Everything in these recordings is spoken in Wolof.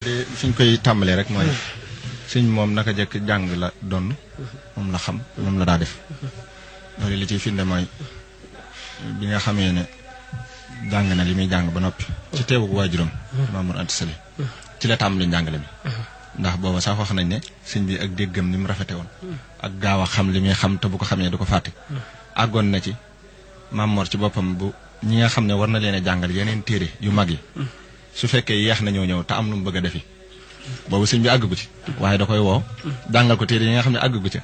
fi ñu koy tàmbalee rek mooy sëñ moom naka jekk jàng la doon moom la xam moom la daa def loolu li ciy firnde mooy bi nga xamee ne jàng na li muy jàng ba noppi ci teewug waajuram Mamour Anta Sali ci la tàmbali njàngale mi ndax booba sax wax nañ ne sëñ bi ak déggam ni mu rafete woon ak gaaw a xam li muy xam te bu ko xamee du ko fàtte àggoon na ci Mamour ci boppam bu ñi nga xam ne war na leen a jàngal yeneen téere yu mag yi su fekkee yeex na ñëw te am lu mu bëgg a defi boobu sëñ bi àggu ci waaye da koy woo jàngal ko téere yi nga xam ne àggu ca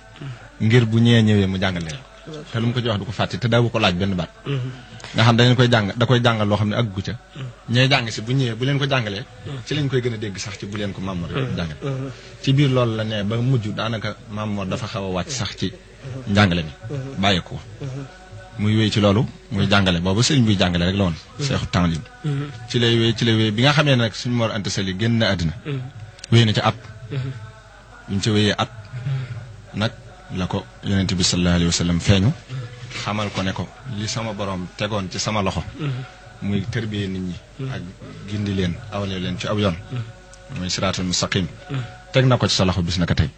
ngir bu ñëwee mu jàngal leen te lu mu ko ci wax du ko fàtte te daawu ko laaj benn baat nga xam dañu koy da koy jàngal loo xam ne àggu ca ñooy jàng si bu ñëwee bu leen ko jàngalee ci lañ koy gën a dégg sax ci bu leen ko Mamour jàngal ci biir loolu la ne ba mujj daanaka Mamour dafa xaw a wàcc sax ci njàngale mi bàyyi ko muy wéy ci loolu muy jàngale boobu sëriñ buy jàngale rek la woon seexu tànlim ci lay wéy bi nga xamee ne nag suñu Mor Anta Sali génn na àddina wéy na ca at buñ ca wéyee at nag la ko yonent bi sallallahu alayhi wa sallam feeñu xamal ko ne ko li sama borom tegoon ci sama loxo muy tërbiyee nit ñi ak gindi leen awale leen ci aw yoon muy siraatul mustaqim teg na ko ci sa loxo bis na ko tey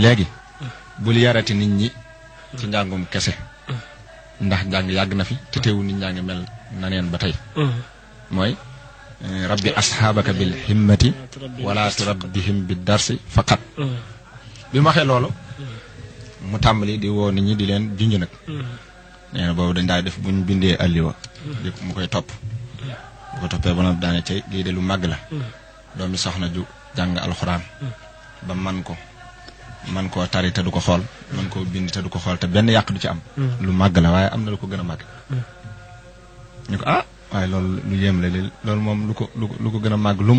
léegi bul yarati nit ñi ci njàngum kese ndax njàng yàgg na fi te teewu nit ñaa ngi mel na neen ba tey mooy rabbi asxaabaka bil himmati wala turabbihim bi darsi faqat bi mu waxee loolu mu tàmbali di woo nit ñi di leen junj nag nee na boobu dañ daay def buñ bindee alliwa di mu koy topp bu ko toppee ba noppi daane cay lii de lu màgg la doomi soxna ju jàng alxuraan ba man koo tari te du ko xool man koo bind te du ko xool te benn yàq du ci am lu màgg la waaye am na lu ko gën a màgg ñu ko waaye loolu lu yéem la loolu moom lu ko gën a màgg lu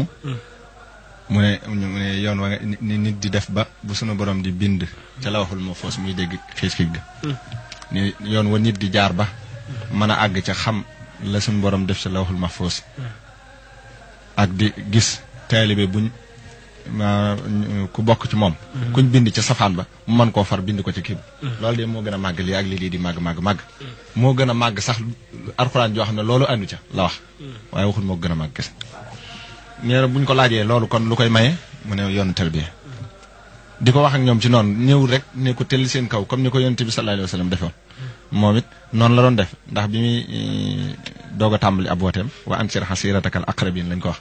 mu ne yoon wa nga ni nit di def ba bu sunu borom di bind ca lawhul mahfuus muy dégg xiis ga ni yoon wa nit di jaar ba mën a àgg ca xam la sunu borom def ca lawhul mahfuus ak di gis taalibe buñ ku bokk ci moom kuñ bind ca safaan ba mu mën koo far bind ko ci kii loolu de moo gën a màgg lii ak lii di màgg moo gën a màgg sax alxuraan joo xam ne loolu andu ca la wax waaye waxul moo gën a màgg kese nee na buñ ko laajee loolu kon lu koy maye mu ne yoonu tarbiya di ko wax ak ñoom ci noonu ñëw rek ne ko tell seen kaw comme ni ko yonent bi sallallahu alayhi wa sallam defoon moom it noonu la doon def ndax bi muy doog a tàmbali ab wooteem wa ansir xasiratakal aqrabin lañ ko wax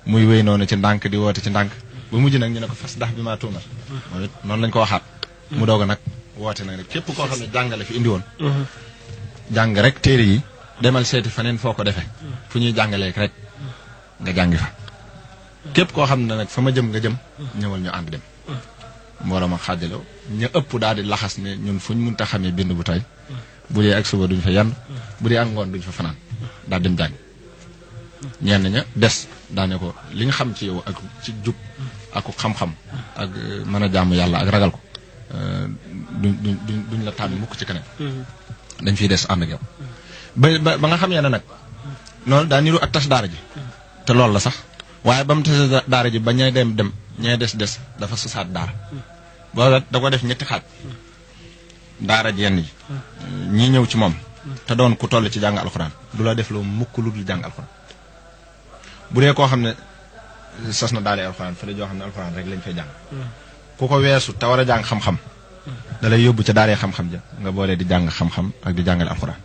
muy wéy noonu ci ndànk di woote ci ndànk ba mujj nag ñu ne ko fas ndax bi maa tuumal moom it noonu lañ ko waxaat mu doog a nag woote nag rek képp koo xam ne jàngale fi indi woon jàng rek téere yi demal seeti faneen foo ko defee fu ñuy jàngaleek rek nga jàngi fa képp koo xam ne nag fa ma jëm nga jëm ñëwal ñu ànd dem mbooloo ma xaajaloo ñu ëpp daal di laxas ne ñun fuñ mënta xamee bind bu tey bu dee ak suba duñ fa yenn bu dee ak ngoon duñ fa fanaan daal dem jàng ñenn ña des daane ko li nga xam ci yow ak ci jub ak xam-xam ak mën a jaamu yàlla ak ragal ko duñ la tànn mukk ci keneen dañ fiy des ànd ak yow ba nga xam ne nag noonu daa niru ak tas daara ji te loolu la sax waaye ba mu tas daara ji ba ñay dem ñay des dafa sosaat daara booba da ko def ñetti xaaj daara ji yenn yi ñii ñëw ci moom te doon ku toll ci jàng alxuraan du la def loo mukk lu dul jàng alxuraan bu dee koo xam ne sos na daale alxuraan fa la joo xam ne alxuraan rek lañ fay jàng ku ko weesu te war a jàng xam-xam da lay yóbbu ca daaree xam-xam ja nga boolee di jàng xam-xam ak di jàngale alxuraan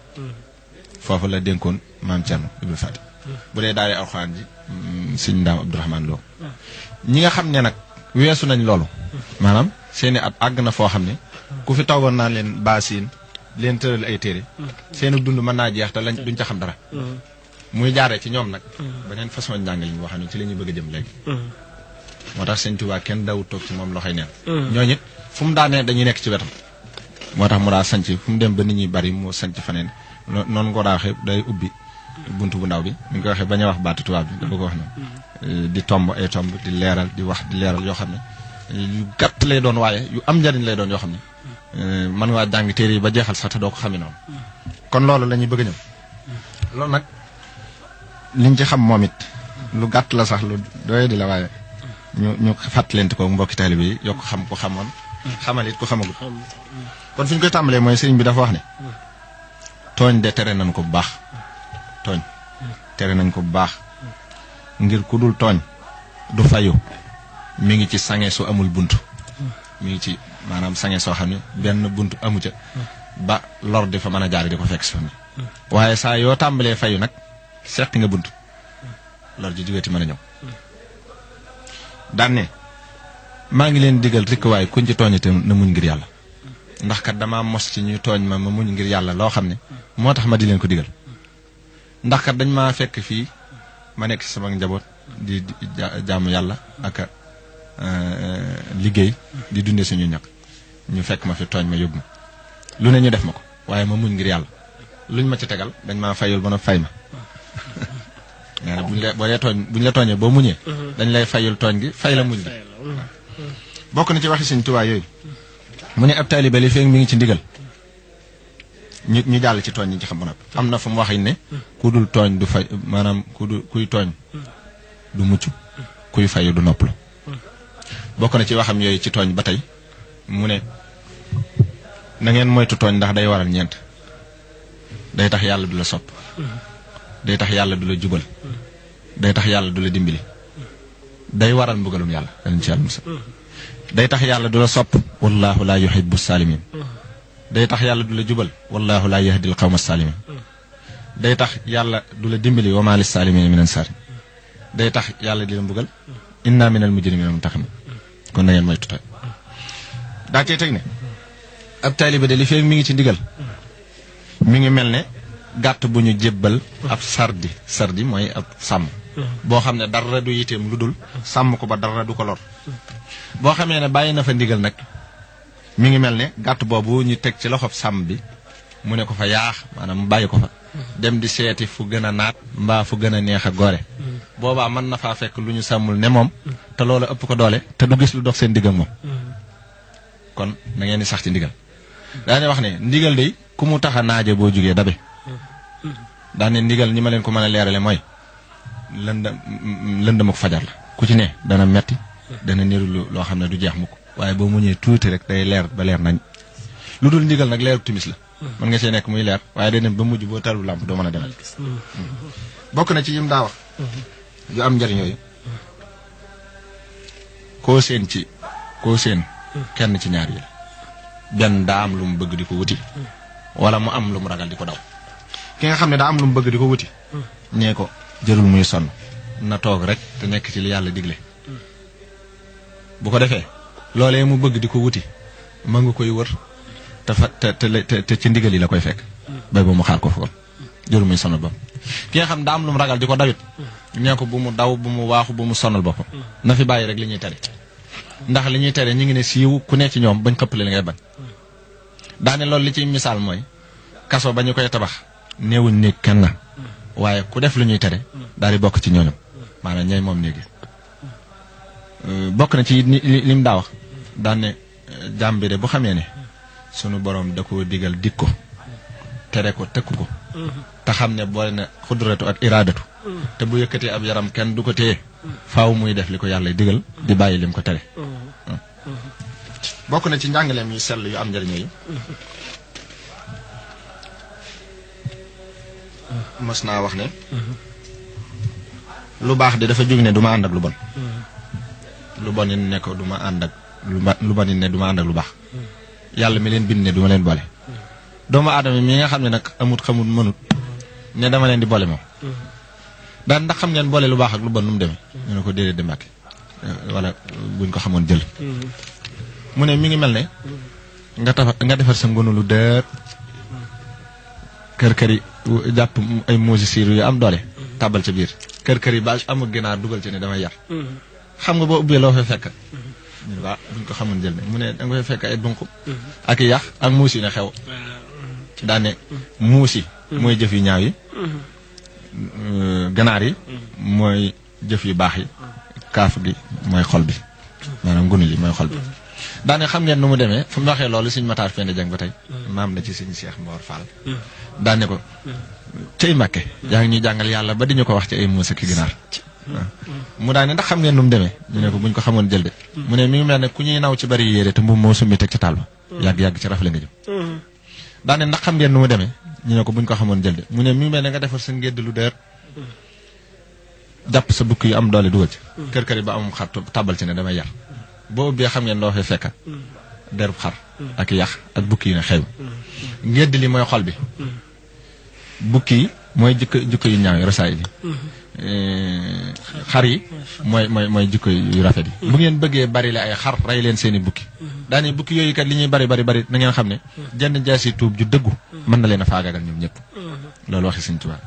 foofu la dénkoon maam Thierno Ibrahima Fati bu dee daaree alxuraan ji sëñ Ndaam Abdourahmane Lo ñi nga xam ne nag weesu nañ loolu maanaam seeni at àgg na foo xam ne ku fi toogoon naan leen baasiin leen tëral ay téere seeni dund mën naa jeex te lañ duñ ca xam dara muy jaaree ci ñoom nag beneen façon njàngale ñu wax ne ci la ñuy bëgg a jëm léegi moo tax sëñ Tuubaa kenn dawut toog ci moom loxoy neen ñooñu it fu mu daanee dañuy nekk ci wetam moo tax mu daa sanc fu mu dem ba nit ñi bari mu sanc faneen noonu nga daa waxee day ubbi buntu bu ndaw bi mi ngi koy waxee bañ a wax baatu tubaab bi dafa ko wax noonu di tomb ay tomb di leeral yoo xam ne yu gàtt lay doon waaye yu am njariñ lay doon yoo xam ne mën ngaa jàng téere yi ba jeexal sax te doo ko xamee noonu kon loolu la ñuy bëgg a ñëw loolu nag liñ ci xam moom it lu gàtt la sax lu doy di la waaye ñu fàttalante ko mbokki taalibe yi yokk xam ko xamoon xamal it ko xamagul kon fi ñu koy tàmbalee mooy sëriñ bi dafa wax ne tooñ de tere nañ ko bu baax tooñ tere nañ ko bu baax ngir ku dul tooñ du fayu mi ngi ci sange su amul buntu mi ngi ci maanaam sange soo xam ne benn buntu amu ca ba lor di fa mën a jaar di ko fekk si waaye saa yoo tàmbalee fayu nag seqi nga buntu lor ji jógeeti mën a ñëw daan ne maa ngi leen digal rek waaye kuñ ci tooñate na muñ ngir yàlla ndax kat damaa mos ci ñuy tooñ ma muñ ngir yàlla loo xam ne moo tax ma di leen ko digal ndax kat dañ maa fekk fii ma nekk ci sama njaboot di jaamu yàlla ak liggéey di dundee suñu ñaq ñu fekk ma fi tooñ ma yóbbu ma lu ne ñu def ma ko waaye ma muñ ngir yàlla luñ ma ci tegal dañ maa fayul ba na fay ma nee na buñ la tooñee boo muñee dañ lay fayul tooñ gi fay la muñ gi bokk na ci waxi Sëñ Tuubaa yooyu mu ne ab taalibe li feek mi ngi ci ndigal ñu jàll ci tooñ ñi ci xam ba noppi am na fu mu wax ne ku dul tooñ du fay maanaam kuy tooñ du mucc kuy fayu du noppalu bokk na ci waxam yooyu ci tooñ ba tey mu ne na ngeen moytu tooñ ndax day waral ñeent day tax yàlla du la sopp day tax yàlla du la jubal day tax yàlla du la dimbali day waral mbugalum yàlla dañ ci yàlla musa day tax yàlla du la sopp wallahu laa yuhibbu saalimin day tax yàlla du la jubal wallahu laa yahdil qawma saalimin day tax yàlla du la dimbali wa maa lis saalimin min ansaar day tax yàlla di la mbugal inna minal mujrimina muntaqimun kon na ngeen moytu tooñ daa cee teg ne ab taaliba de li feeg mi ngi ci ndigal mi ngi mel ne gàtt bu ñu jébbal ab sardi mooy ab sàmm boo xam ne dara du yiteem lu dul sàmm ko ba dara du ko lor boo xamee ne bàyyi na fa ndigal nag mi ngi mel ne gàtt boobu ñu teg ci loxob sàmm bi mu ne ko fa yaax maanaam mu bàyyi ko fa dem di seeti fu gën a naat mbaa fu gën a neex a gore boobaa mën na faa fekk lu ñu sàmmul ne moom te loola ëpp ko doole te du gis lu dox seen digg ak moom kon na ngeen di sax ci ndigal daane wax ne ndigal day ku mu tax a naaje boo jugee dabe daane ndigal ñi ma leen ko mën a leerale mooy lëndëm ak fajar la ku ci ne dana metti dana niru loo xam ne du jeex mukk waaye boo muñee tuuti rek day leer ba leer nañ lu dul ndigal nag leeru timis la mën nga see nekk muy leer waaye day dem ba mujj boo taru làmp doo mën a dem bokk na ci yim daa wax yu am njariñ yooyu koo seen kenn ci ñaar yi la benn daa am lu mu bëgg di ko wuti wala mu am lu mu ragal di ko daw ki nga xam ne daa am lu mu bëgg di ko wuti ñee ko jërul muy sonn na toog rek te nekk ci li yàlla digle bu ko defee loolee mu bëgg di ko wuti ma nga koy wër te ci ndigal yi la koy fekk bay ba mu xaar ko foon jërul muy sonal boppam ki nga xam daa am lu mu ragal di ko dawit ñee ko bu mu daw bu mu waaxu bu mu sonal boppam na fi bàyyi rek li ñuy tere ndax li ñuy tere ñu ngi ne siiw ku ne ci ñoom bañ xëppale li ngay bañ daane loolu li ci misaal mooy kaso ba ñu koy tabax néewuñ néeg kenn na waaye ku def lu ñuy tere daal di bokk ci ñooñu maanaam ñooy moom néegi bokk na ci lim daa wax daan ne jàmm bi de bu xamee ne sunu borom da ko digal dik ko tere ko tëkk ko te xam ne boole na xudratu ak iraadatu te bu yëkkatee ab yaram kenn du ko téye faaw muy def li ko yàlla digal di bàyyi lim ko tere bokk na ci njàngaleem yu sell yu am njëriñ yi mas naa wax ne lu baax de dafa jóg ne du ma ànd ak lu bon lu bon yi ne ko du ma ànd ak lu bon yi ne du ma ànd ak lu baax yàlla mi leen bind ne du ma leen boole doomu aadama mi nga xam ne nag amut xamut mënut ne dama leen di boole moom daan ndax xam ngeen boole lu baax ak lu bon nu mu demee ñu ne ko déedéet di mbàkke wala buñ ko xamoon jël mu ne mi ngi mel ne nga defar sa ngonu lu dër kër yi jàpp ay muusi siiru yu am doole tàbbal ca biir kër yi ba amul ginaar dugal ci ne damay yar xam nga boo ubbee loo fay fekk ñu waaw buñ ko xamoon jël ne mu ne danga fay fekk ay dunq ak i yax ak muus yi ne xew daane muus yi mooy jëf yu ñaaw yi ganaar yi mooy jëf yu baax yi kaaf gi mooy xol bi maanaam ngunu li mooy xol bi daane xam ngeen nu mu demee fu mu waxee loolu Sëñ Matar Penda Jang ba tey maam la ci Sëñ Cheikh Mboor Fall daane ko cay Mbàkke yaa ngi ñuy jàngal yàlla ba di ñu ko wax ci ay muus ak ginaar mu daane ndax xam ngeen nu mu demee ñu ne ko buñ ko xamoon jël de mu ne mi ngi mel ne ku ñuy naw ci bari yére te mbubb moo summi teg ci taal ba yàgg-yàgg ci rafle nga jëm daane ndax xam ngeen nu mu demee ñu ne ko buñ ko xamoon jël de mu ne mi ngi mel ne nga defar sa ngédd lu dër jàpp sa bukki yu am doole dugal ci kër yi ba amum xar tàbbal ci ne damay yar boo ubbee xam ngeen loo fay fekka derub xar ak yax ak bukki yi ne xew ngedd li mooy xol bi bukki yi mooy jikko yu ñaaw yi rasaay yi xar yi mooy jikko yu rafet yi bu ngeen bëggee bari la ay xar rey leen seeni bukki daane bukki yooyu kat li ñuy bari na ngeen xam ne jenn jaasi tuub ju dëggu mën na leen a faagagal ñoom ñëpp loolu waxi Sëñ Tuubaa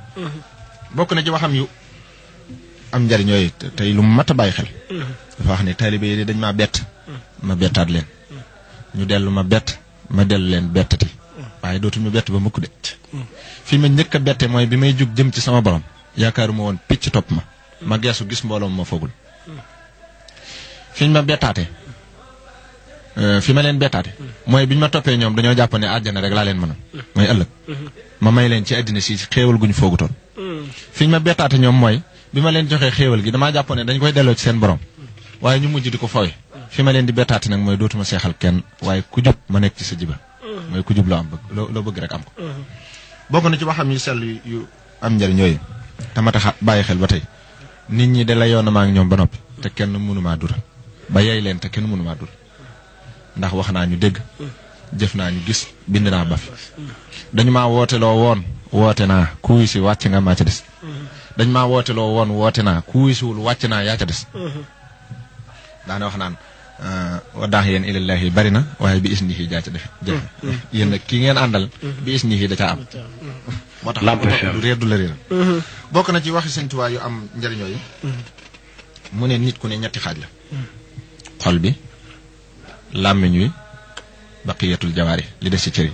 bokk na ci waxam yu am njariñ yooyu tey lu mat a bàyyi xel dafa wax ne taalibe yi dañ maa bett ma bettaat leen ñu dellu ma bett ma dellu leen bettati waaye dootuñu bett ba mukk de fi ma njëkk a bette mooy bi may jug jëm ci sama borom yaakaaruma woon picc topp ma geesu gis mbooloo ma foogul fiñ ma bettaate fi ma leen bettaate mooy biñ ma toppee ñoom dañoo jàpp ne àjjana rek laa leen mënoon mooy ëllëg ma may leen ci àddina si xéewal guñ foogutoon fiñ ma bettaate ñoom mooy bi ma leen joxee xéewal gi damaa jàpp ne dañ koy delloo ci seen borom waaye ñu mujj di ko foowe fi ma leen di bettaate nag mooy dootuma seexal kenn waaye ku jub ma nekk ci sa jiba mooy ku jub loo am bëgg loo bëgg rek am ko bokk na ci waxam yu sell yu am njëriñ yooyu te ma tax bàyyi xel ba tey nit ñi de la yoon maa ngi ñoom ba noppi te kenn mënumaa dural ba yey leen te kenn mënumaa dural ndax wax naa ñu dégg jëf naa ñu gis bind naa ba fi dañu maa wooteloo woon woote naa ku wuy si wàcc nga maa ca des dañ maa wooteloo woon woote naa ku wuy siwul wàcc naa yaa ca des daana wax naan waddaax yéen ilallaahi bari na waaye bi isnihi jaa ca def jëf yéen nag kii ngeen àndal bi isnihi da caa am moo tax du réer du la réeral bokk na ci waxi Sëñ Tuubaa yu am njëriñ yooyu mu ne nit ku ne ñetti xaaj la xol bi làmmiñ wi baqiyatul jawaari li des ci cër yi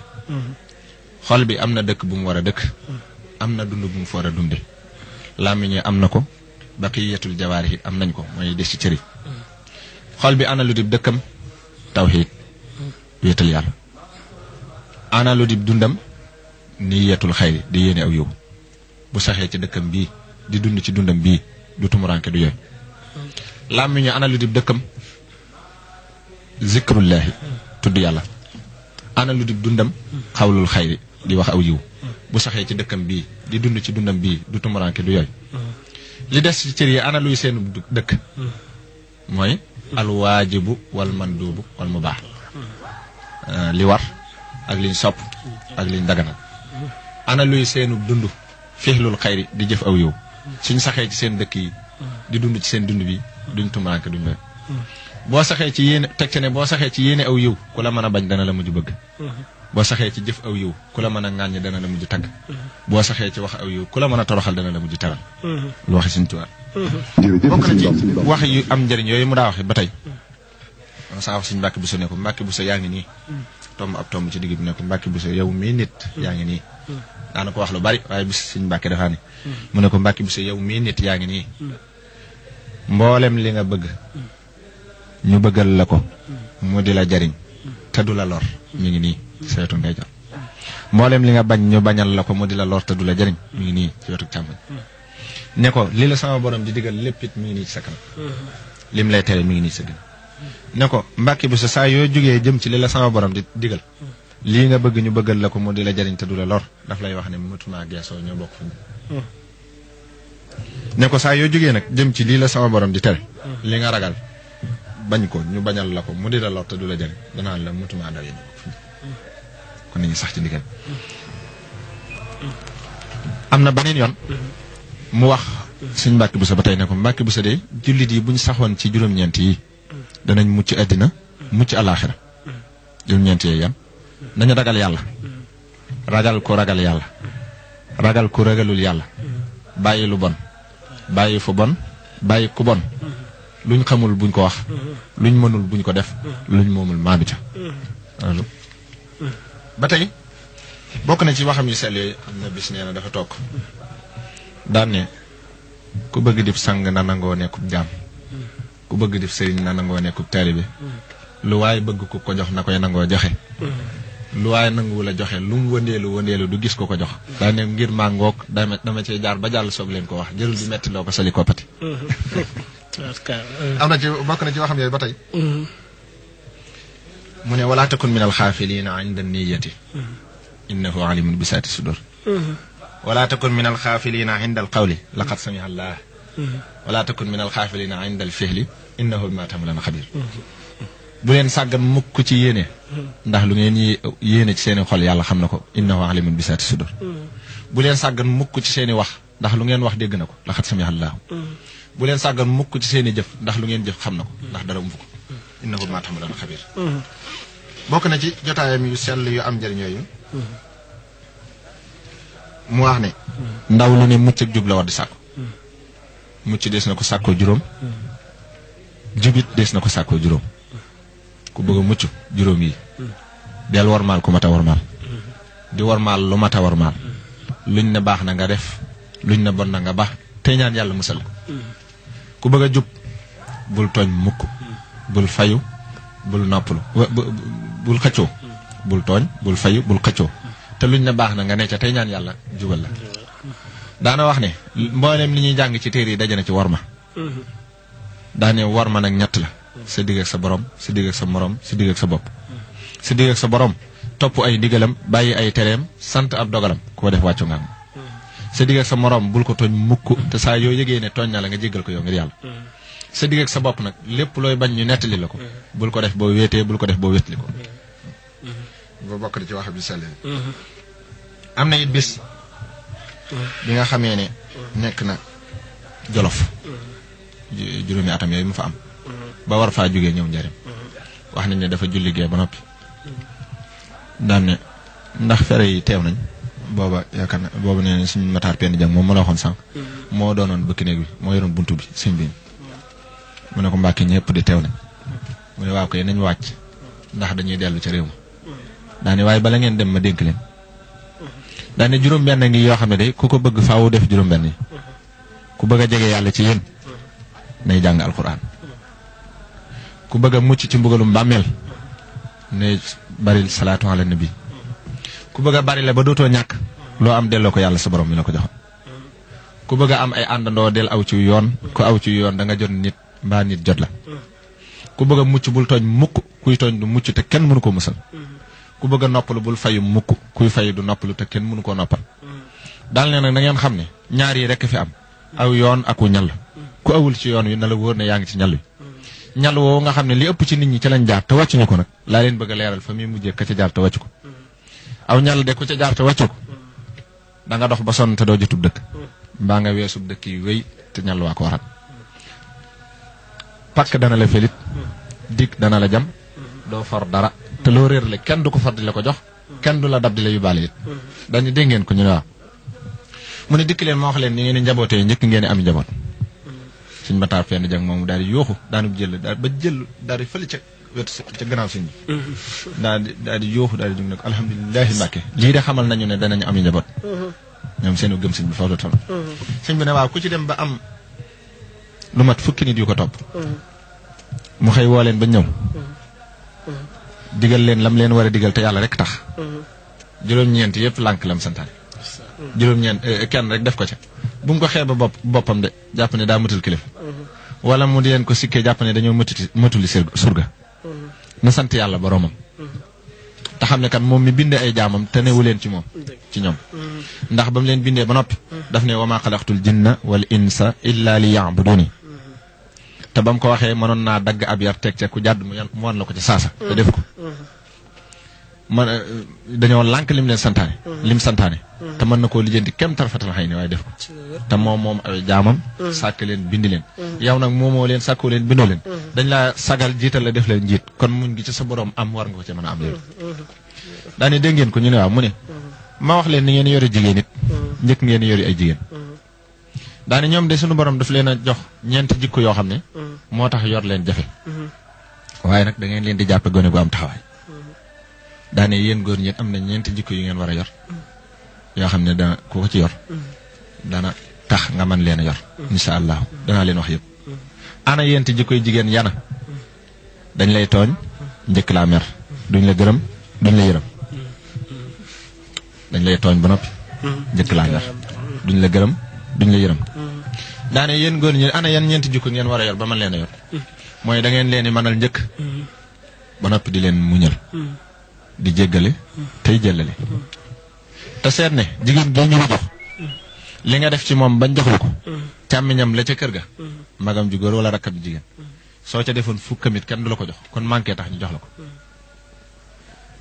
xol bi am na dëkk bu mu war a dëkk am na dund bu mu fa war a dunde làmmiñ wi am na ko baqiyatul jawaari yi am nañ ko mooy des ci cër yi xol bi ana lu dib dëkkam tawxiid wéetal yàlla ana lu dib dundam niyatul xayri di yéene aw yow bu saxee ci dëkkam bii di dund ci dundam bii du tumuranke du yooyu làmmiñu ana lu dib dëkkam zikrullahi tudd yàlla ana lu dib dundam xawlul xayri di wax aw yiw bu saxee ci dëkkam bii di dund ci dundam bii du tumuranke du yooyu li des ci cër yi ana luy seenu dëkk mooy alwaajibu wal manduubu wal mubaax li war ak liñ sopp ak liñ daganal ana luy seenu dund fixlul xayri di jëf aw yow suñ saxee ci seen dëkk yi di dund ci seen dund bi duñ tumuraanke duñ doy boo saxee ci yéene teg ci ne boo saxee ci yéene aw yow ku la mën a bañ dana la mujj bëgg boo saxee ci jëf aw yow ku la mën a ŋàññ dana la mujj tagg boo saxee ci wax aw yow ku la mën a toroxal dana la mujj taral lu waxi Sëñ Tuubaa bokk na ci wax yu am njëriñ yooyu mu daa waxe ba tey saa wax Sëñ Mbàkke Buso ne ko Mbàkke Buso yaa ngi nii tomb ab tomb ci digg bi ne ko Mbàkke Buso yow mii nit yaa ngi nii daana ko wax lu bari waaye bis Sëñ Mbàkke dafaa ne mu ne ko Mbàkke Buso yow mii nit yaa ngi nii mboolem li nga bëgg ñu bëggal la ko mu di la jariñ te du la lor mi ngi nii ci wetu ndeyjoor mboolem li nga bañ ñu bañal la ko mu di la lor te du la jariñ mi ngi nii ci wetu càmmoñ ne ko li la sama borom di digal lépp it mi ngi nii ci sa kanam lim lay tere mi ngi nii ci sa gën ne ko Mbàkke Buso saa yoo jógee jëm ci li la sama borom di digal lii nga bëgg ñu bëggal la ko mu di la jariñ te du la lor daf lay wax ne mëtuma geesoo ñoo bokk fu ñu ne ko saa yoo jógee nag jëm ci lii la sama borom di tere li nga ragal bañ ko ñu bañal la ko mu di la lor te du la jariñ danaan la mëtuma daw yéen bokk fu ñu kon nañu sax ci ndigal am na beneen yoon mu wax Sëñ Mbàkke Buso ba tey ne ko Mbàkke Buso de jullit yi buñ saxoon ci juróom-ñeent yi danañ mucc àddina mucc alaaxira juróom-ñeent yi yan nañu ragal yàlla ragal ko ragal yàlla ragal ko ragalul yàlla bàyyi lu bon bàyyi fu bon bàyyi ku bon luñ xamul buñ ko wax luñ mënul buñ ko def luñ moomul maandu ca ba tey bokk na ci waxam yu sell yooyu am na bis nee na dafa toog daan ne ku bëgg dib sang na nangoo nekkub jaam ku bëgg dib sëriñ na nangoo nekkub taalibe lu waay bëgg ku ko jox na koy nangoo joxe lu waay nanguwul a joxe lu mu wëndeelu du gis ko ko jox daa ne ngir màngoog dama cee jaar ba jàll soog leen ko wax jërul di metti loo ko sali koppati am na ci bokk na ci waxam yooyu ba tey mu ne walaa takun min alxaafiliina inda niyati innahu alimun bi saati sudur walaa takun min alxaafiliina inda alqawli laqad samiha allah wala takun min al xaafilina inda al fihli innahu bima ta'maluna xabir bu leen sàggan mukk ci yéene ndax lu ngeen yéene ci seeni xol yàlla xam na ko innahu alimun bi saati sudur bu leen sàggan mukk ci seeni wax ndax lu ngeen wax dégg na ko laqad sami'a Allahu bu leen sàggan mukk ci seeni jëf ndax lu ngeen jëf xam na ko ndax dara umfu ko innahu bima ta'maluna xabir bokk na ci jotaayam yu sell yu am njëriñ yooyu mu wax ne ndaw lu ne mucc ak jub la war di sàkku mucc des na ko sàkkoo juróom jubit des na ko sàkkoo juróom ku bëgg a mucc juróom yi del warmaal ku mat a warmaal di warmaal lu mat a warmaal luñ ne baax na nga def luñ ne bon na nga baax te ñaan yàlla musal ko ku bëgg a jub bul tooñ mukk bul fayu bul noppalu bul xëccoo bul tooñ bul fayu bul xëccoo te luñ ne baax na nga ne ca tey ñaan yàlla jubal la daana wax ne mboolem li ñuy jàng ci téere yi daje na ci warma daane warma nag ñett la sa digg ak sa borom sa digg ak sa morom sa digg ak sa bopp sa digg ak sa borom topp ay digalam bàyyi ay tereem sant ab dogalam koo def wàccu nga sa digg ak sa morom bul ko tooñ mukk te saa yoo yëgee ne tooñ na la nga jéggal ko yow ngir yàlla sa digg ak sa bopp nag lépp looy bañ ñu nettali la ko bul ko def boo wéetee bul ko def boo wéetli ko ba bokk di ci wax bi sell am na it bis bi nga xamee ne nekk na Jolof juróomi atam yooyu mu fa am ba war faa jógee ñëw njariñ wax nañ ne dafa julli gee ba noppi daan ne ndax fere yi teew nañ booba yaakaar na booba nee na suñu mataar penn jàng moom ma la waxoon sànq moo doonoon bëkk néeg bi moo yoroon buntu bi sëñ bi mu ne ko Mbàkke ñëpp di teew nañ mu ne waaw koy nañ wàcc ndax dañuy dellu ca réew ma daane waaye bala ngeen dem ma dénk leen daane juróom-benn ngi yoo xam ne de ku ko bëgg faawu def juróom-benn yi ku bëgg a jege yàlla ci yéen nay jàng alxuraan ku bëgg a mucc ci mbugalum bàmmeel ne baril salaatu ala nabi ku bëgg a bari la ba dootoo ñàkk loo am delloo ko yàlla sa borom mi la ko joxoon ku bëgg a am ay àndandoo del aw ci yoon ku aw ci yoon da nga jot nit mbaa nit jot la ku bëgg a mucc bul tooñ mukk kuy tooñ du mucc te kenn mënu ko musal ku bëgg a noppalu bul fayu mukk kuy fayu du noppalu te kenn mënu koo noppal daal ne nag na ngeen xam ne ñaar yi rekk fi am aw yoon ak wu ñal ku awul ci yoon wi na la wóor ne yaa ngi ci ñal wi ñal woowu nga xam ne li ëpp ci nit ñi ca lañ jaar te wàccuñu ko nag laa leen bëgg a leeral fa muy mujjee ka ca jaar te wàccu ko aw ñal de ku ca jaar te wàccu ko da nga dox ba sonn te doo jotub dëkk mbaa nga weesub dëkk yi wéy te ñal waa ko waral pakk dana la felit dig dana la jam doo for dara te loo réer la kenn du ko far di la ko jox kenn du la dab di la yóbbaale it dañu dégg ngeen ko ñu ne waaw mu ne dikk leen moo wax leen ni ngeen di njabootee njëkk ngeen di am njaboot suñ mataar fenn jàng moomu daal di yooxu daanub jël daal ba jël daal di fële ca wetu ca gannaaw sëñ bi daal di yooxu daal di jug ne ko alhamdulilahi Mbàkke lii de xamal nañu ne danañu am njaboot ñoom seenu gëm sëñ bi foofu la toll sëñ bi ne waaw ku ci dem ba am lu mat fukki nit yu ko topp mu xëy woo leen ba ñëw digal leen lam leen war a digal te yàlla rek tax juróom-ñeent yëpp lànk lam santaane juróom-ñeent kenn rek def ko ca bu mu ko xeeba boppam de jàpp ne daa mëtul kilifa wala mu di leen ko sikkee jàpp ne dañoo mëtuli surga na sant yàlla boromam te xam ne kat moom mi bindee ay jaamam te newu leen ci moom ci ñoom ndax ba mu leen bindee ba noppi daf ne wa maa xalaqtul jinna wal insa illa li ya'buduni te ba mu ko waxee mënoon naa dagg ab yar teg ca ku jàdd mu wan la ko ci saasa te def ko man dañoo lànk lim leen santaane lim santaane te mën na koo lijjanti kem tarfatal xëy ni waaye def ko te moom ay jaamam sàkk leen bindi leen yow nag moomoo leen sàkkoo leen bindoo leen dañ laa sagal jiital la def leen njiit kon muñ gi ci sa borom am war nga ko ci mën a am léegi daane dégg ngeen ko ñu ne waaw mu ne ma wax leen ni ngeen yore jigéen it njëkk ngeen yori ay jigéen daane ñoom de suñu borom daf leen a jox ñeenti jikko yoo xam ne moo tax yor leen jafe waaye nag da ngeen leen di jàppe gone bu am taxawaay daane yéen góor ñi am na ñeenti jikko yu ngeen war a yor yoo xam ne dana ku ko ci yor dana tax nga mën leen a yor insha allah danaa leen wax yëpp ana yéenti jikko yu jigéen yana dañ lay tooñ njëkk laa mer duñ la gërëm duñ la yërëm dañ lay tooñ ba noppi njëkk laa mer duñ la gërëm duñ la yërëm daane yéen góor ñi ana yan ñeenti jikko ngeen war a yor ba mën leen a yor mooy da ngeen leen di mënal njëkk ba noppi di leen muñal di jéggale tey jëllale te seet ne jigéen gi ñu la jox li nga def ci moom bañ jox la ko càmmiñam la ca kër ga magam ju góor wala rakkam jigéen soo ca defoon fukkamit kenn du la ko jox kon manqué tax ñu jox la ko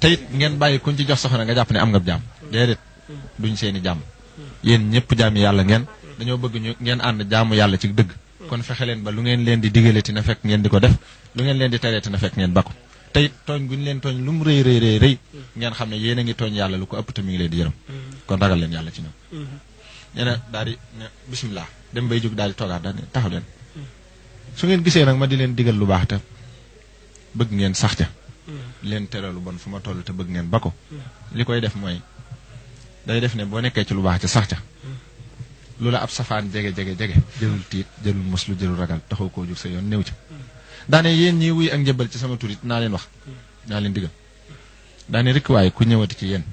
te it ngeen bàyyi kuñ ci jox soxna nga jàpp ne am nga jàmm déedéet duñ seeni jàmm yéen ñëpp jàmm yàlla ngeen dañoo bëgg ñu ngeen ànd jaamu yàlla ci dëgg kon fexe leen ba lu ngeen leen di digaleti na fekk ngeen di ko def lu ngeen leen di tereeti na fekk ngeen bakku te it tooñ guñ leen tooñ lu mu rëy rëy ngeen xam ne yéen a ngi tooñ yàlla lu ko ëpp te mi ngi leen di yërëm kon ragal leen yàlla ci ñoom nee na daal di ne bisimilah dem bay jóg daal di toogaat daal di taxaw leen su ngeen gisee nag ma di leen digal lu baax te bëgg ngeen sax ca leen tere lu bon fu ma toll te bëgg ngeen ba ko li koy def mooy day def ne boo nekkee ci lu baax ca sax ca lu la ab safaan jege jërul tiit jërul muslu jërul ragal taxaw koo jóg sa yoon néew ca daane yéen ñi wuy ak njëbal ci sama turit naa leen wax naa leen digal daane rek waaye ku ñëwati ci yéen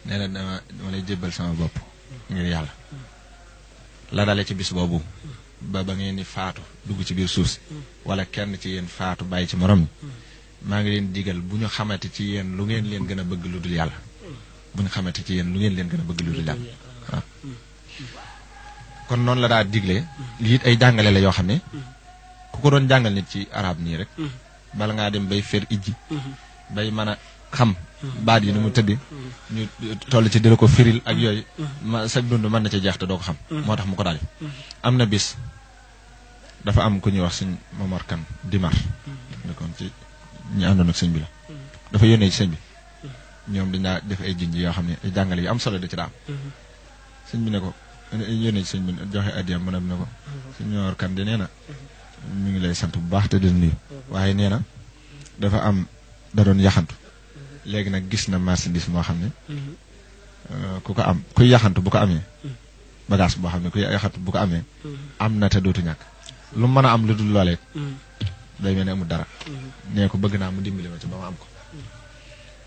nee na dama lay jébbal sama bopp ngir yàlla la dale ci bis boobu ba ngeen di faatu dugg ci biir suuf si wala kenn ci yéen faatu bàyyi ci morom ñi maa ngi leen digal bu ñu xamante ci yéen lu ngeen leen gën a bëgg lu dul yàlla bu ñu xamante ci yéen lu ngeen leen gën a bëgg lu dul yàlla waaw kon noonu la daa diglee lii it ay jàngale la yoo xam ne ku ko doon jàngal nit ci arab nii rek bala ngaa dem bay fer ijji bay mën a xam baat yi ni mu tëddi ñu toll ci dina ko firil ak yooyu ma sag dund mën na ci jeex te doo ko xam moo tax mu ko daal am na bis dafa am ku ñuy wax sëñ Momar Kan Dimar nekkoon ci ñi àndoon ak sëñ bi la dafa yónnee ci sëñ bi ñoom dañaa def ay junj yoo xam ne ay jàngale yu am solo da ci daa am sëñ bi ne ko yónnee ci sëñ bi joxe addiyam mu ne ko sëñ Momar Kan di nee na ñu ngi lay sant bu baax te di nuyu waaye nee na dafa am da doon yaxantu léegi nag gis na marchandise moo xam ne ku ko am kuy yaxantu bu ko amee bagage boo xam ne kuy yaxantu bu ko amee am na te dootu ñàkk lu mën a am lu dul loolee day mel ne amul dara nee ko bëgg naa mu dimbali ma ci ba ma am ko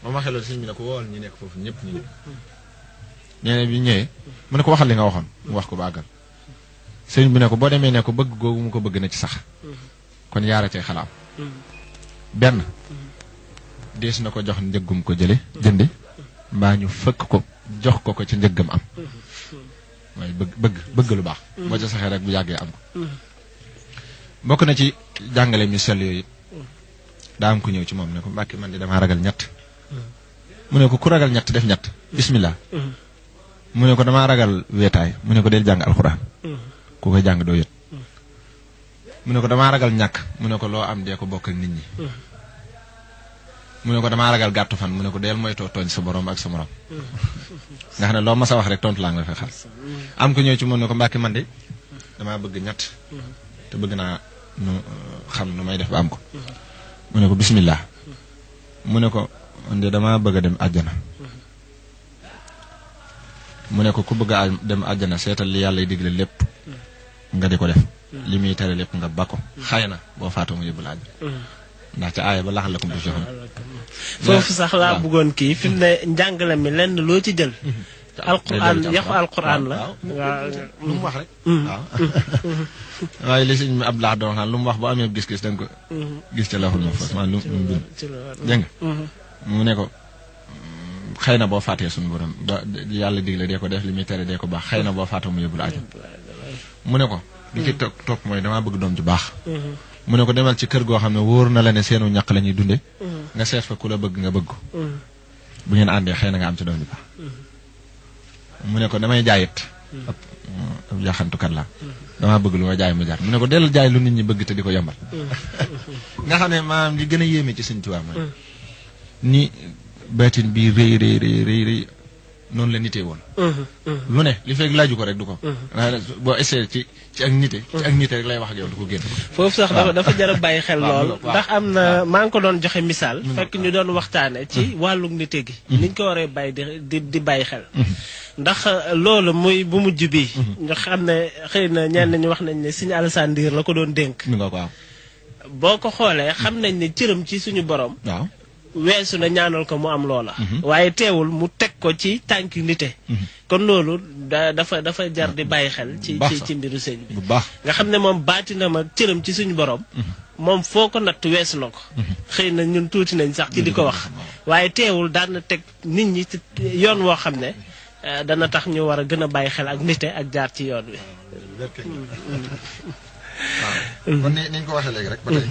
ba ma xeloon sëñ bi ne ko wool ñu nekk foofu ñëpp ñu ñëw nee na bi ñëwee mu ne ko waxal li nga waxoon mu wax ko ba àggal sëñ bi ne ko boo demee ne ko bëgg googu mu ko bëgg na ci sax kon yaara cay xalaam benn dees na ko jox njëggum ko jënde mbaa ñu fëkk ko jox ko ci njëggam am mooy bëgg lu baax boo ca saxee rek bu yàggee am ko bokk na ci jàngale mi sell yooyu daa am ku ñëw ci moom ne ko Mbàkke man di damaa ragal ñett mu ne ko ku ragal ñett def ñett bismillah mu ne ko damaa ragal weetaay mu ne ko del jàng alxuraan ku koy jàng doo yët mu ne ko damaa ragal ñàkk mu ne ko loo am dee ko bokk ak nit ñi mu ne ko damaa ragal gàttu fan mu ne ko deel moytoo tooñ sa borom ak sa morom nga xam ne loo ma sa wax rek tontu laa nga fa xal am ko ñëw ci moom ne ko Mbàkke man de damaa bëgg ñett te bëgg naa nu xam nu may def ba am ko mu ne ko bismillah mu ne ko man de damaa bëgg a dem àjjana mu ne ko ku bëgg a dem àjjana seetal li yàlla digle lépp nga di ko def li muy tere lépp nga ba ko xëy na boo faatoo mu yóbbu la àjjana ndax ca aaya ba laxal la ko joxoon foofu sax laa bëggoon kii fi mu ne njàngale mi lenn loo ci jël alquran yaxu alquran la waaw lu mu wax rek waaw waaye li sëñ Abdou Lahad doon xam lu mu wax boo amee gis-gis da nga ko gis ca laxul ma fas maa lu mu bind dégg nga mu ne ko xëy na boo faatee suñu borom ba yàlla digle dee ko def li muy tere dee ko baax xëy na boo faatoo mu yóbbu la àjjana mu ne ko li ci topp mooy damaa bëgg doom ju baax mu ne ko demal ci kër goo xam ne wóor na la ne seenu ñàq la ñuy dunde nga seet fa ku la bëgg nga bëgg ko bu ngeen àndee xëy na nga am ci doom ju baax mu ne ko damay jaayit ab yaxantukat la damaa bëgg lu ma jaay mu jar mu ne ko dellu jaay lu nit ñi bëgg te di ko yombal nga xam ne maanaam li gën a yéeme ci Sëñ Tuubaa mooy ni baatin bi rëy noonu la nitee woon lu ne li fekk laaju ko rek du ko boo essayé ci ak nite ci ak nite rek lay wax ak yow du ko génn foofu sax dafa jar a bàyyi xel lool ndax am na maa ngi ko doon joxe misaal fekk ñu doon waxtaane ci wàllu nite gi niñ ko waree bàyyi di bàyyi xel ndax loolu muy bu mujj bi ñu xam ne xëy na ñenn ñu wax nañ ne Sëñ Alassane Ndir la ko doon dénk boo ko xoolee xam nañ ne cëram ci suñu borom waaw weesu na ñaanal ko mu am loola waaye teewul mu teg ko ci tànki nite kon loolu dafa jar di bàyyi xel ci mbiru sëñ bi nga xam ne moom baatinam ak cëram ci suñu borom moom foo ko natt weesu na ko xëy na ñun tuuti nañ sax ci di ko wax waaye teewul daan na teg nit ñi ci yoon woo xam ne dana tax ñu war a gën a bàyyi xel ak nite ak jaar ci yoon wi. waaw kon ni ñu ko waxee léegi rek ba tey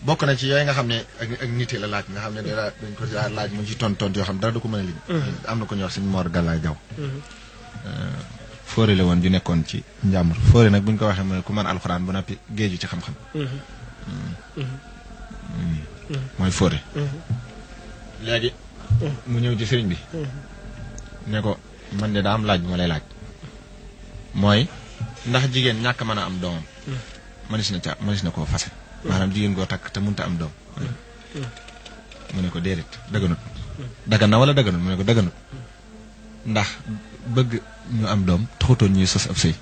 bokk na ci yooyu nga xam ne ak nite la laaj nga xam ne dañ ko laaj mu ci tontu yoo xam dara du ko mën a lim. am na ko ñuy wax suñu Mor Galaay Jaw fóore la woon ju nekkoon ci njàmbur fóore nag bu ñu ko waxee mooy ku mën alxuraan bu noppi géeju ci xam-xam. mooy fóore. léegi mu ñëw ci sëriñ bi. ne ko man de daa am laaj bu ma lay laaj. mooy ndax jigéen ñàkk mën a am doomam. mënees na koo fase. maanaam jigéen goo takk te mënta am doom. mu ne ko déedéet daganut. dagan na wala daganut mu ne ko daganut. ndax bëgg ñu am doom taxutoon ñuy sos ab sëy.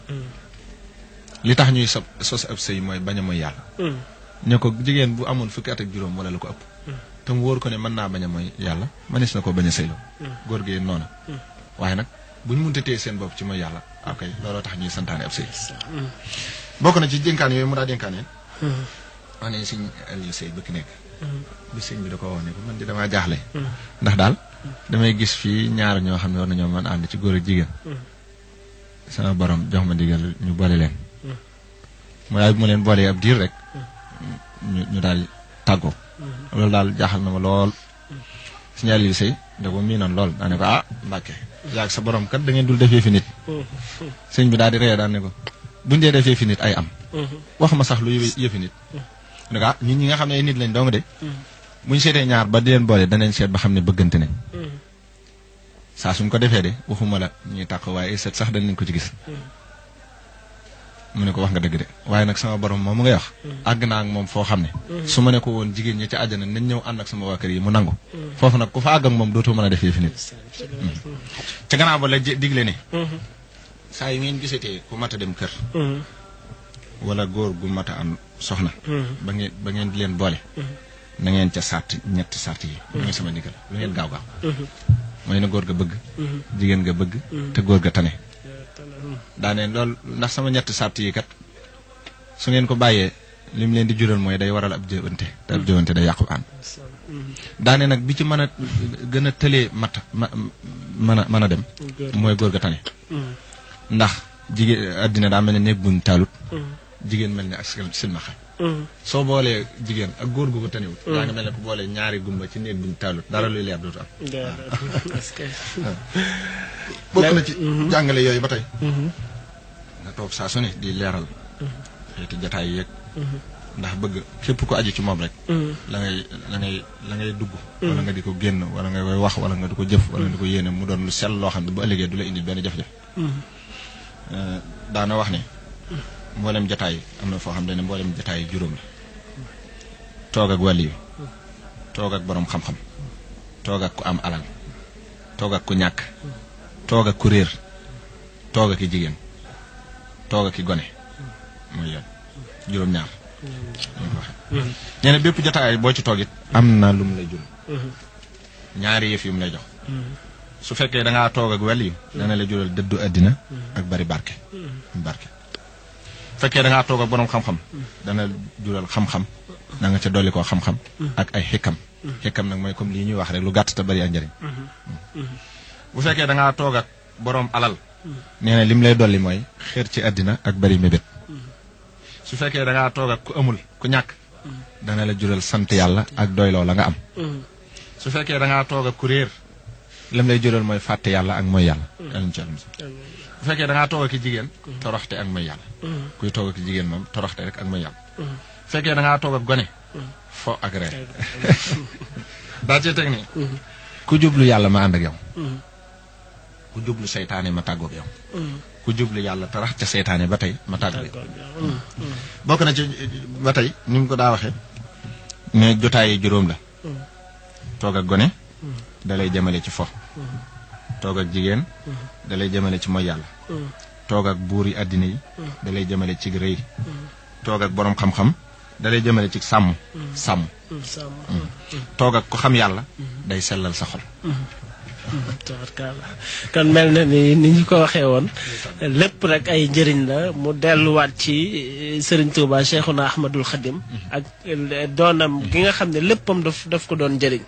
li tax ñuy sos ab sëy mooy bañ a mooy yàlla. ne ko jigéen bu amoon fukki at ak juróom wala lu ko ëpp. te mu wóor ko ne mën naa bañ a mooy yàlla mënees na ko bañ a sëyloo. góor gi noona waaye nag bu ñu mënta téye seen bopp ci mooy yàlla ok looloo tax ñuy santaane ab sëy. bokk na ci dénkaan yooyu mu daa dénkaaneen. wax nañu sëñ Aliou Sey bëkk nekk. bi sëñ bi da ko wax ne ko man di damaa jaaxle. ndax daal damay gis fii ñaar ñoo xam ne war nañoo mën ànd ci góor ak jigéen. sama borom jox ma ndigal ñu boole leen. mooy bu ma leen boolee ab diir rek. ñu daal tàggoo. loolu daal jaaxal na ma lool. sëñ Aliou Sey da ko miinoon lool daa ne ko Mbàkke yaag sa borom kat da ngeen dul defee fi nit. sëñ bi daal di ree daan ne ko buñ dee defee fi nit ay am. wax ma sax lu yëfi nit. ne ko ñun ñi nga xam ne ay nit lañ dong de. buñ seetee ñaar ba di leen boole danañ seet ba xam ne bëggante nañ. saa suñ ko defee de waxuma la ñuy tàq waaye seet sax dañ leen ko ci gis. mu ne ko wax nga dëgg de waaye nag sama borom moom mu ngay wax. àgg naa ak moom foo xam ne. su ma ne ko woon jigéen ñi ca àjjana nañ ñëw ànd ak sama waa kër yi mu nangu. foofu nag ku fa àgg ak moom dootoo mën a def yëfi nit. ca gannaaw ba la digle ne. saa yu ngeen gisatee ku mat a dem kër. wala góor gu mat a am soxna. ba ngeen di leen boole. na ngeen ca ñetti sart yi. mooy sama ndigal lu ngeen gaaw gaaw. mooy na góor ga bëgg. jigéen ga bëgg. te góor ga tane. daane loolu ndax sama ñetti sart yi kat su ngeen ko bàyyee li mu leen di jural mooy day waral ab jëwante te ab jëwante day yàqu ànd. daane nag bi ci mën a gën a tëlee mën a dem. mooy góor ga tane. ndax jigéen àddina daa mel ne néeg buñ taalut. jigéen mel ne ak silmaxa. soo boolee jigéen ak góor gu ko tanewut. daa nga mel ne ko boolee ñaari gumba ci néeg buñ taalut dara luy leer dootu am. bokk na ci jàngale yooyu ba tey. nga toog saa su ne di leeral. xeeti jataay yeeg. ndax bëgg képp ko aju ci moom rek. la ngay dugg. wala nga di ko génn wala nga koy wax wala nga di ko jëf wala nga di ko yéene mu doon lu sell loo xam ne bu ëllëgee du la indil benn jafe-jafe. daana wax ne. mboolem jataay am na foo xam ne mboolem jataay juróom la. toog ak wàll yi. toog ak borom xam-xam. toog ak ku am alal. toog ak ku ñàkk. toog ak ku réer. toog ak i jigéen. toog ak i gone. mooy yoon juróom-ñaar. nee na bépp jataay boo ci toog it am na lu mu lay jur. ñaari yëf yu mu lay jox. su fekkee da ngaa toog ak wàll yi. dana la jural dëddu àddina ak bari barke. fekkee da ngaa toog ak borom xam-xam. dana jural xam-xam. da nga ca dolli koo xam-xam. ak ay xikam. xikam nag mooy comme lii ñuy wax rek lu gàtt te bari ak njëriñ. bu fekkee da ngaa toog ak borom alal. nee na lim lay dolli mooy xeer ci àddina ak bari mébét. su fekkee da ngaa toog ak ku amul ku ñàkk. dana la jural sant yàlla ak doyloo la nga am. su fekkee da ngaa toog ak ku réer. lim lay jural mooy fàtte yàlla ak mooy yàlla. bu fekkee da ngaa toog ak jigéen. toroxte ak mooy yàlla. kuy toog ak jigéen moom toroxte rek ak mooy yàlla. bu fekkee da ngaa toog ak gone. fo ak reer. daa cee teg ni. ku jublu yàlla ma ànd ak yow. ku jublu seytaane ma tàggoog yow. ku jublu yàlla tarax ca seytaane ba tey ma tàggoog yow. bokk na ci ba tey ni mu ko daa waxee. ne jotaay juróom la. toog ak gone. da lay jëmale ci fo. toog ak jigéen. da lay jëmale ci mooy yàlla. toog ak buur yi àddina yi. da lay jëmale ci rëy. toog ak borom xam-xam. da lay jëmale ci sàmm. toog ak ku xam yàlla. day sellal sa xol. kon mel na ni ñu ko waxee woon lépp rek ay njëriñ la mu delluwaat ci Serigne Touba Cheikhouna Ahmadul Khadim ak doonam gi nga xam ne léppam daf ko doon njëriñ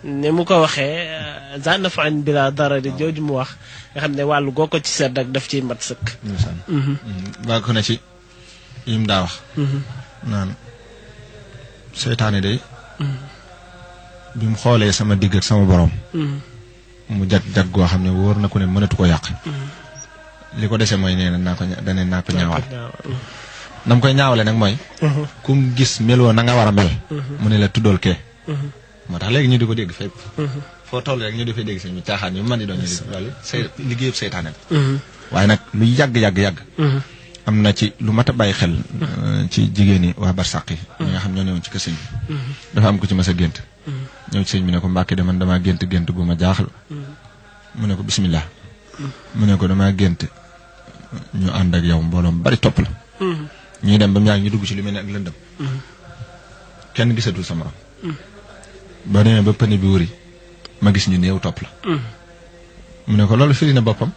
ni mu ko waxee za naf'an bila darari jooju mu wax nga xam ne wàllu goo ko ci sedd ak daf ciy mat sëkk. bokk na ci yim daa wax. naan seytaane day bi mu xoolee sama digg ak sama borom. mu jag goo xam ne wóor na ko ne mënatu ko yàq. li ko dese mooy nee na naa ko ñaawal. nam koy ñaawale nag mooy. kum gis meloo na nga war a mel. mu ne la tuddool kee. moo tax léegi ñu di ko dégg fépp. foo toll rek ñu di fay dégg sëñ bi caaxaan yu mën di doon ñu di loolu liggéeyub seytaane la. waaye nag lu yàgg. am na ci lu mat a bàyyi xel. ci jigéen yi waa barsàq yi. ñi nga xam ñoo newoon ci kër sëñ bi. dafa am ko ci mas a gént. ñëw ci sëñ bi ne ko Mbàkke de man damaa gént bu ma jaaxal. mu ne ko bismillah. mu ne ko damaa gént ñu ànd ak yow mbooloom bari topp la. ñuy dem ba mu yàgg ñu dugg ci lu mel ne ak lëndëm. kenn gisatul sa morom. ba demee ba pëne bi wëri ma gis ñu néew topp la. mu ne ko loolu firi na boppam.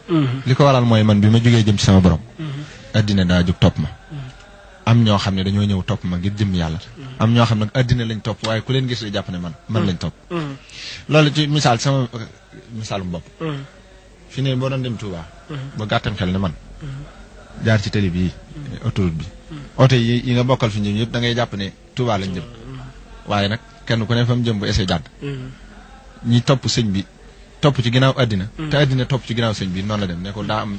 li ko waral mooy man bi ma jógee jëm ci sama borom. addina daa jóg topp ma. am ñoo xam ne dañoo ñëw topp ma ngir jëm yàlla. am ñoo xam ne addina lañ topp waaye ku leen gis jàpp ne man lañ topp. loolu ci misaal sama misaalum bopp. fi ne boo doon dem Touba. ba gàttam xel ne man. jaar ci télé bii. autoroute bi. oto yi nga bokkal fi ñëw yëpp da ngay jàpp ne Touba lañ jëm. waaye nag kenn ku ne fa mu jëm bu essayé jàdd. ñi topp sëñ bi topp ci ginnaaw addina. te addina topp ci ginnaaw sëñ bi noonu la dem ne ko daa am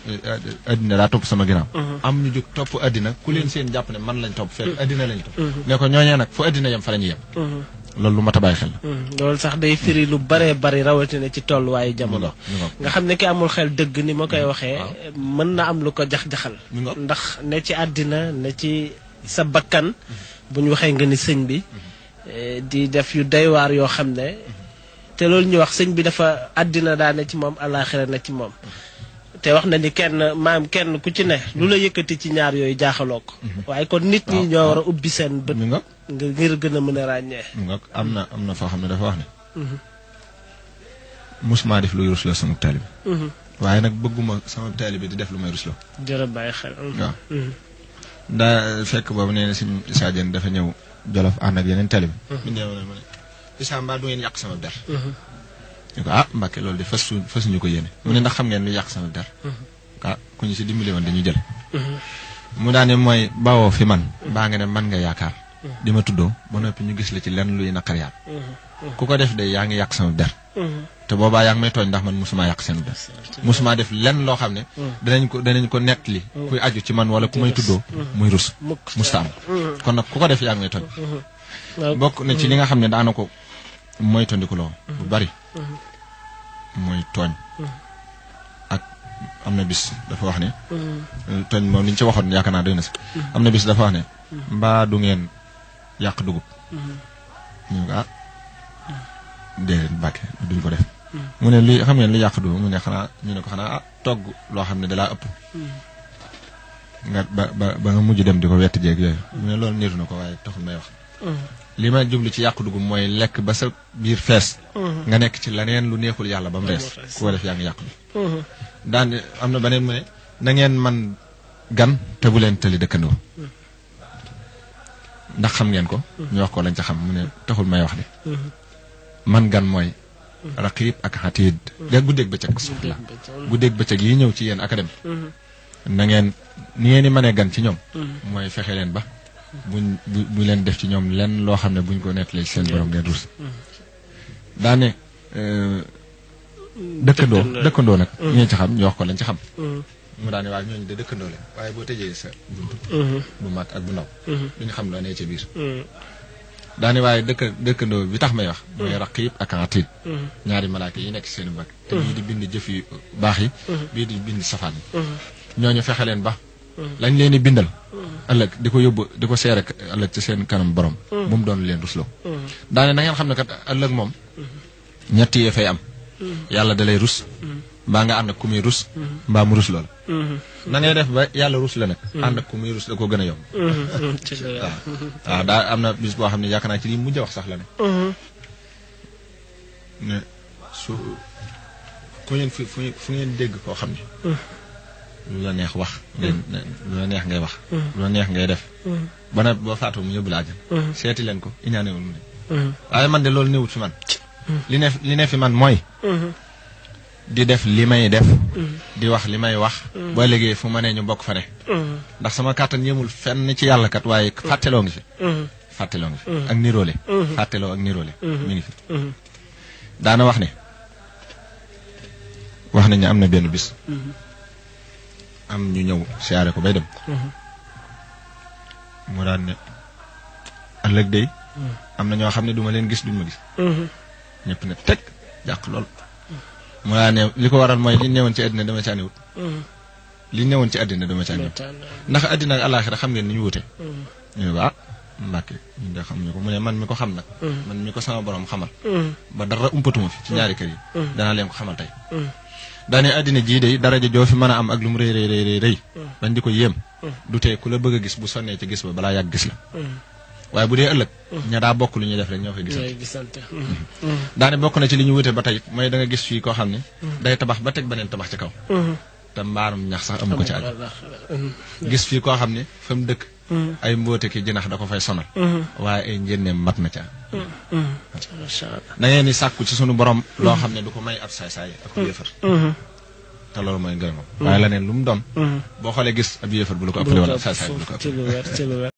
addina daa topp sama ginnaaw. am ñu jóg topp addina ku leen seen jàpp ne man lañ topp fekk addina lañ topp. ne ko ñooñee nag fu addina yem fa la ñuy yem. loolu lu mat a bàyyi xel la. loolu sax day firi lu baree bari rawatina ci tolluwaayu jamono. nga xam ne ki amul xel dëgg ni ma koy waxee. mën na am lu ko jax-jaxal. ndax ne ci àddina ne ci sa bakkan. bu ñu waxee nga ni sëñ bi. di def yu doy waar yoo xam ne. te loolu ñu wax sëñ bi dafa àddina daa ne ci moom alaaxira ne ci moom. te wax na ni kenn ku ci ne lu la yëkkati ci ñaar yooyu jaaxaloo ko. waaye kon nit ñi ñoo war a ubbi seen bët. ngir gën a mën a ràññee. am na foo xam ne dafa wax ne. musuma def luy rusloo sama taalibe. waaye nag bëgguma sama taalibe di def lu may rusloo. jërë bàyyi xel. waaw daa fekk boobu nee na si Issa Diène dafa ñëw Jolof ànd ak yeneen taalibe. mu ne Issa mbaa du ngeen yàq sama der. ñu ko Mbàkke loolu de fasuñu ko yéene. mu ne ndax xam ngeen lu yàq sama der. ku ñu si dimbali woon dañuy jël. mu daane mooy bawoo fi man. baa nga ne man nga yaakaar. di ma tuddoo ba noppi ñu gis la ci lenn luy naqar yaat. ku ko def de yaa ngi yàq sama der. te boobaa yaa ngi may tooñ ndax man musuma yàq seen der. musuma def lenn loo xam ne. danañ ko nettali. kuy aju ci man wala ku may tuddoo. muy rus musta am. kon nag ku ko def yaa ngi may tooñ. bokk na ci li nga xam ne daana ko mooy tondikuloo bu bari. mooy tooñ. ak am na bis dafa wax ne. tooñ moom li ñu ci waxoon yaakaar naa doy na si. am na bis dafa wax ne. mbaa du ngeen yàq dugub. ñu ne ko déedéet Mbàkke duñ ko def. mu ne li xam ngeen li yàq dugub mu ne xanaa ñu ne ko xanaa togg loo xam ne dalaa ëpp. nga ba nga mujj dem di ko wett jeeg yooyu. mu ne loolu niiru na ko waaye taxul may wax. li ma jublu ci yàq dugub mooy lekk ba sa biir fees. nga nekk ci leneen lu neexul yàlla ba mu rees. ku ko def yaa ngi yàq dugub. daan am na beneen mu ne na ngeen man gan te bu leen tëli dëkkandoo. ndax xam ngeen ko. ñu wax ko lañ ca xam mu ne taxul may wax de. man gan mooy. raqiib ak xatiid. ga guddeeg bëccëg soxla. guddeeg bëccëg yi ñëw ci yéen ak a dem. na ngeen ni ngeen di mënee gan ci ñoom. mooy fexe leen ba. bu leen def ci ñoom lenn loo xam ne buñ ko nettalee ci seen borom ngeen rus. daane dëkkandoo nag. ñeen ci xam ñu wax ko lañ ci xam. mu daane waaye ñooñu de dëkkandoo leen waaye boo tëjee sa buntu. bu mag ak bu ndaw. duñu xam loo nee ca biir. daane waaye dëkkandoo bi tax may wax. mooy raqiib ak atiid. ñaari malaaka yi nekk ci seen mbagg. te bii di bind jëf yu baax yi. bii di bind safaan yi. ñooñu fexe leen ba. lañ leen di bindal. ëllëg di ko yóbbu di ko seere ëllëg ci seen kanam borom. bu mu doon leen rusloo. daane na ngeen xam ne kat ëllëg moom. ñetti yee fay am. yàlla da lay rus. mbaa nga ànd ak ku muy rus. mbaa mu rus lool. na ngay def ba yàlla rus la nag. ànd ak ku muy rus da koo gën a yomb. waaw daa am na bis boo xam ne yaakaar naa ci lii mujj a wax sax la ne. ne su fu ngeen dégg koo xam ne. lu la neex wax. lu la neex ngay wax. lu la neex ngay def. ba na boo faatoo mu yóbbu la àjjana. seeti leen ko iñaanewul mu ne. waaye man de loolu néewut fi man. li ne fi man mooy di def li may def di wax li may wax boo léegi fu ma ne ñu bokk fa ne ndax sama kàttan yemul fenn ci yàlla kat waaye fàtteloo ngi fi fàtteloo ngi fi ak niroole fàtteloo ak niroole mi ngi fi daana wax nañ ne am na benn bis am ñu ñëw siyaare ko bay dem mu daan ne ëllëg day am na ñoo xam ne duma leen gis duñ ma gis ñëpp ne teg jàq lool mu daan ne li ko waral mooy li newoon ci àddina dama caa newut li newoon ci àddina dama caa newut ndax àddina ak àllaaxira xam ngeen ni ñu wute ñu ne ba Mbàkke ñu de xam ñu ko mu ne man mi ko xam nag man mi ko sama borom xamal ba dara umpatuma fi ci ñaari kër yi danaa leen ko xamal tey daane àddina jii de daraja joo fi mën a am ak lu mu rëy bañ di ko yéem du tee ku la bëgg a gis bu sonnee ci gis ba balaa yàgg gis la waaye bu dee ëllëg ña daa bokk lu ñuy def rek ñoo koy gisante daane bokk na ci li ñu wute ba tey mooy da nga gis fii koo xam ne day tabax ba teg beneen tabax ci kaw te mbaarum ñax sax amu ko ci àll gis fii koo xam ne fa mu dëkk ay mboote ki jinax da ko fay sonal waaye ay njënneem mat na ca da ngeen di sàkku ci sunu borom loo xam ne du ko may ab saay-saay ak yéefar te loolu mooy ngërëmam waaye la neen lu mu doon boo xoolee gis ab yéefar bu la ko ëppale woon ab saay-saay bu la ko ëppale